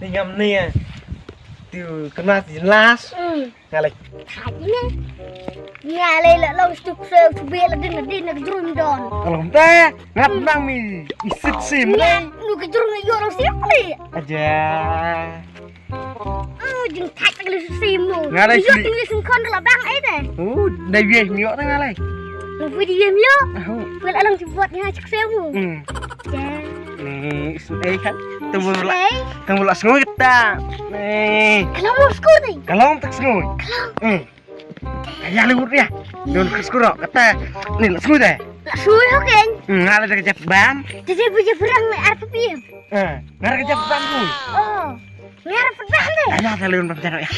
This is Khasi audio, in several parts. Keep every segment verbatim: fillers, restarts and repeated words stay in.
Ngam ne. Tu kena si las. Hmm. Nga leh. Thait ne. Nga leh la long stuk se sube la din la din la jrum don. Kalau te ngat nang mi isit sim. Nga nu ke jrum yo long siap le. Aja. Oh, jing thait tak le sim nu. Nga leh. Yo sini. Ting le sim kon la bang ai te. Oh, dai ye mi yo nga leh. Lu video mi yo. Oh. Pel alang jibot nga cek semu. Hmm. Ja. Ni, eh kan. Tunggu la. Eh? Tunggu la sngui ta. Ni. Kalau mau sku ni. Kalau tak sngui. Kalau. Hmm. Ayah lu dia. Don sku ro kata. Ni la sngui deh. La sngui ho ken. Hmm, ngala dah kejap bam. Jadi punya perang ni R P P M. Eh, ngara kejap bam tu. Oh. Ngara perang ni. Ayah kalau nak jalan ya.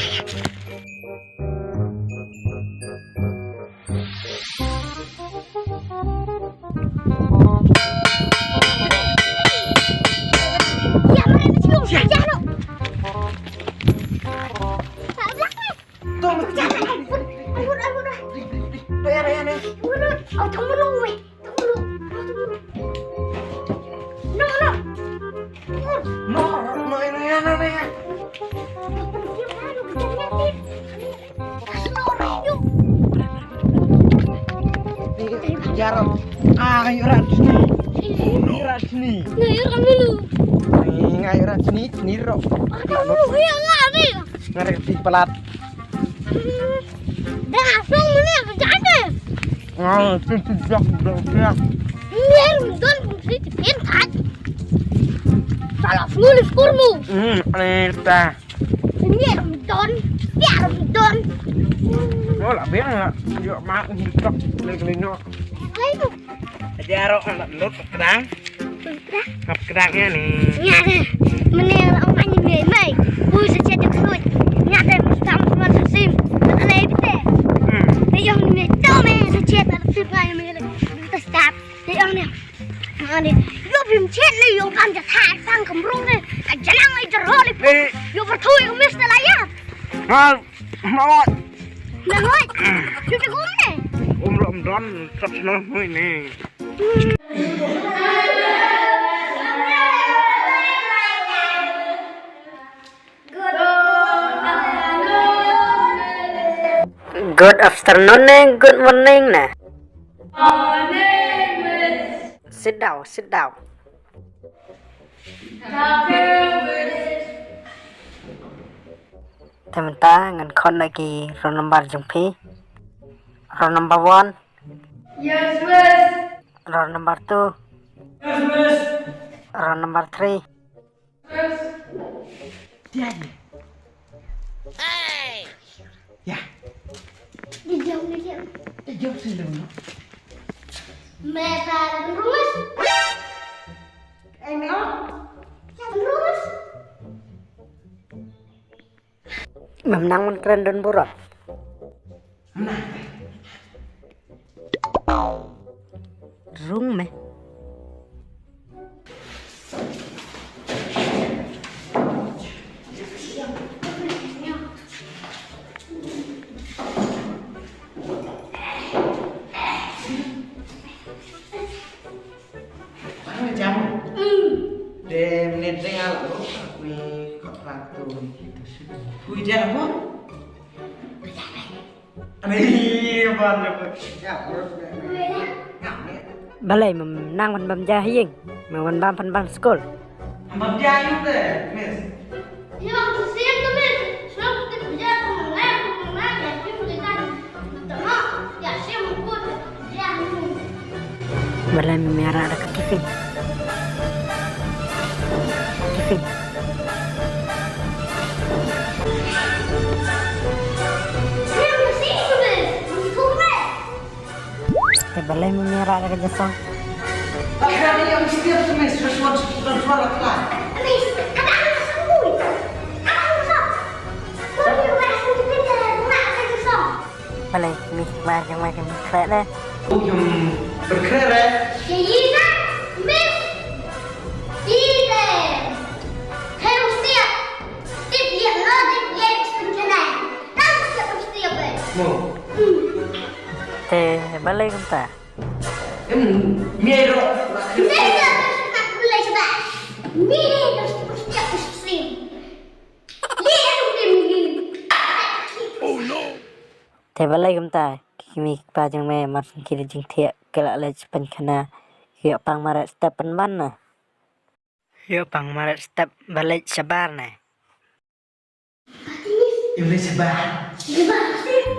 Jarang. Ah, ayo rat sini. Ayo rat sini. Ayo rat dulu. Ayo rat sini, sini ro. Aduh, ya nggak ada. Ngarep di pelat. Dah asal mana kerja ada? Ah, tu tu dah dah dah. Ini Ramadan fungsi dipintat. Salah nulis kurmu. Hmm, eta. Ini Ramadan, ya Ramadan. Oh, lah biang lah. Yo mak ni tak lelino. Lain tu. Aja ro anak lut kerang. Hap kedak ïa ni. Ïa ni. Mene la ong ani me me. Ui sa chet juk sut. Nya te mesti tam semua sim. Mata le bite. Hmm. Te yong ni me to me sa chet la sut ngai me le. Te stap. Te yong ni. Ani. Yo bim chet le yo kam ja tha tang kam rung ne. Ka janang le jero le. Eh. Yo berthui ko mesti la ya. Mal. Mal. Mal. Yo te gum ne. Um rom don. Trap senang hui ni. Good afternoon ne, good morning ne? Sit down, sit down. Te mynta ngan khot na ki roll number jong phi. Roll number one. Yes, miss. Roll number two. Yes, miss. Roll number three. Yes. Dia aja. Hey. Ya. Dia jauh ni dia. Dia jauh sih dong. Mereka rumus. Eh, Mel. Rumus. Mem nang man kren don burot. Rung me. Ano jam? De menit ring ala lo. Ni kok ratu ni kita sih. Hui dia apa? Ani ban apa? Ya, terus. Balei mem nang ban bam ja ha ïing. Mem ban bam pan ban skul. Bam ja ïing te, miss. Balei mem ïarap da ka tiffin? Tiffin. Te balei mem ïarap da ka jingïaseng? Balei mi, mar jong me kim khreh ne? Kim khreh re. Ki yi na, miss. Yi de. Hem stiap. Tip yi no, tip yi extension ne. Tam stiap, stiap be. Mo. Hmm. Te balei kumta? Em, mi ro. Mi ro, tak boleh sebab. Mi ro, stiap, stiap. Te balei kumta, ki kmie ki kpa jong me mar shen ki da jingthiah ki la leit sha pynkhana, ki ïoh pang mareh step pynban na. Ïoh pang mareh step ba leit shabar ne. Ïoh leit shabar. Shabar.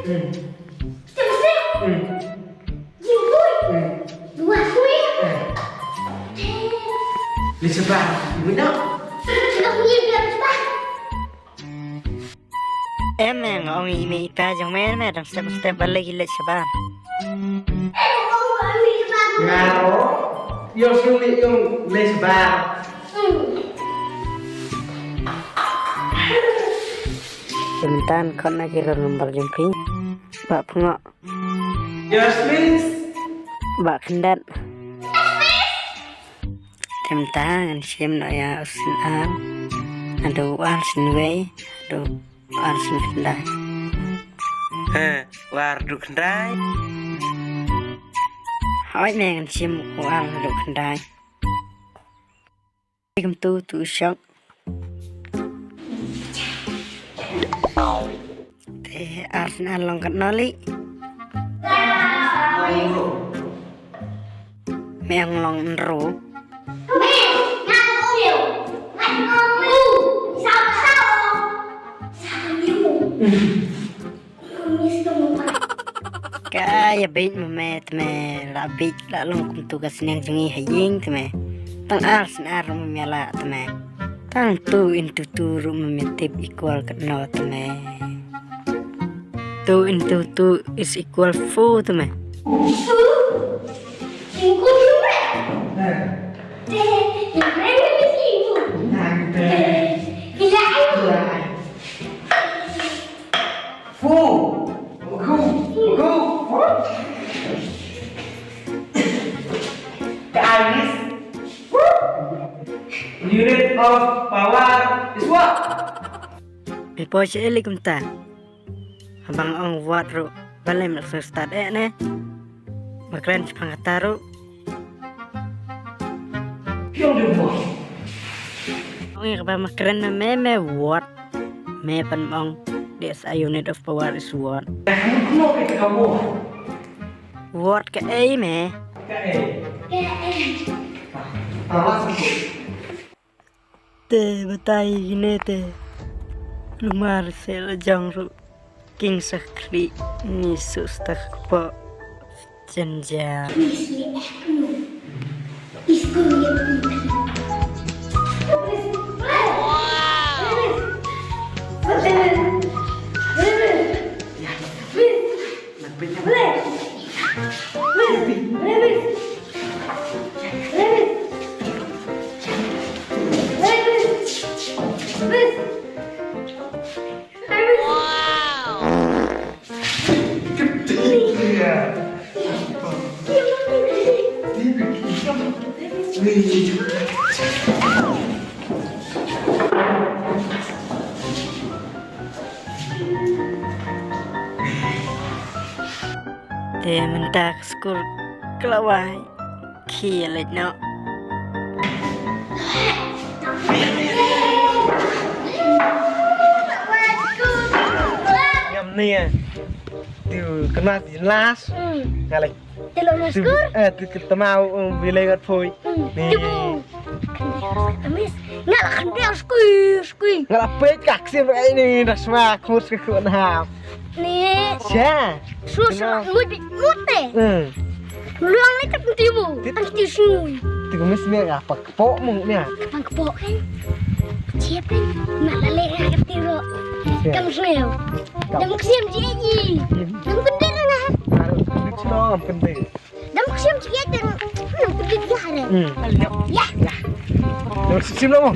Hmm. Step step. Hmm. Jingkui. Hmm. Dua kui. Hmm. Leit shabar. Ïoh leit. Leit shabar. Em, em, ong i mei i pa jong me, me dang step step ba leit leit shabar. Nga ro, ïoh shu leit ïoh leit shabar. Te mynta khot na ki roll number jong phi. Bah Phngoh. Yes, please. Bah Khyndet. Te mynta ngan shim noh ïa u sien ar, haduh u ar sien wei, haduh u ar sien khyndai. He, u ar haduh khyndai. Hooid me, ngan shim u ar haduh khyndai. Kumtu tu u shok. Te ar sien ar long katno lei? Me ong long hynriew. Ka ïa beit ma me te me, la beit la long kumtu ka sniang jong ngi ha ïing te me. Tang ar sien ar ruh me la te me. Tang two into two ruh me tip equal katno te me. Two into two is equal four te me. Four. Go. Go. What? The iris. Unit of power is what? Phi poi sha ei lei kumta? Haba nga ong watt ruh balei me la sngewstad eh ne? Ma kren shaphang kata ruh. Phi ong dei watt. Ong ïa kaba ma kren ma me, me watt. Me pan ong the S I unit of power is watt. Eh, kumno ka watt? Watt kaei me? Kaei? Kaei? Ah, ah, ah. Te batai ine te. Lumar se la jong ruh. King sakri ni su stak po. Jenja. Te mynta ka skul ka la wai. Khie leit noh. Ngam nia. Tiu kena di las. Hmm. Nga leit. Te lo na skul? Eh, tiu kena mau, um, bilai ngat poi. Hmm. Ni. Tiu. Amis, nga la khyndiat skui, skui. Nga la peit ka ksiam rai ni, da sma khur skui khur na. Ni. Sha. Su sa mut mut te. Hmm. Luang ni kat ti mu. Ti- Ang ti sui. Ti ko mis me ka pak po mu me. Ka pak po kan. Siap kan. Nak lale ka ti ro. Siap. Kam sui. Kam. Dam ksiam ji ji. Hmm. Dam pendek na. Baru duduk sini, am pendek. Dam ksiam ji ji. Dam pendek ya re. Hmm. Ya. Ya. Dam ksiam lo.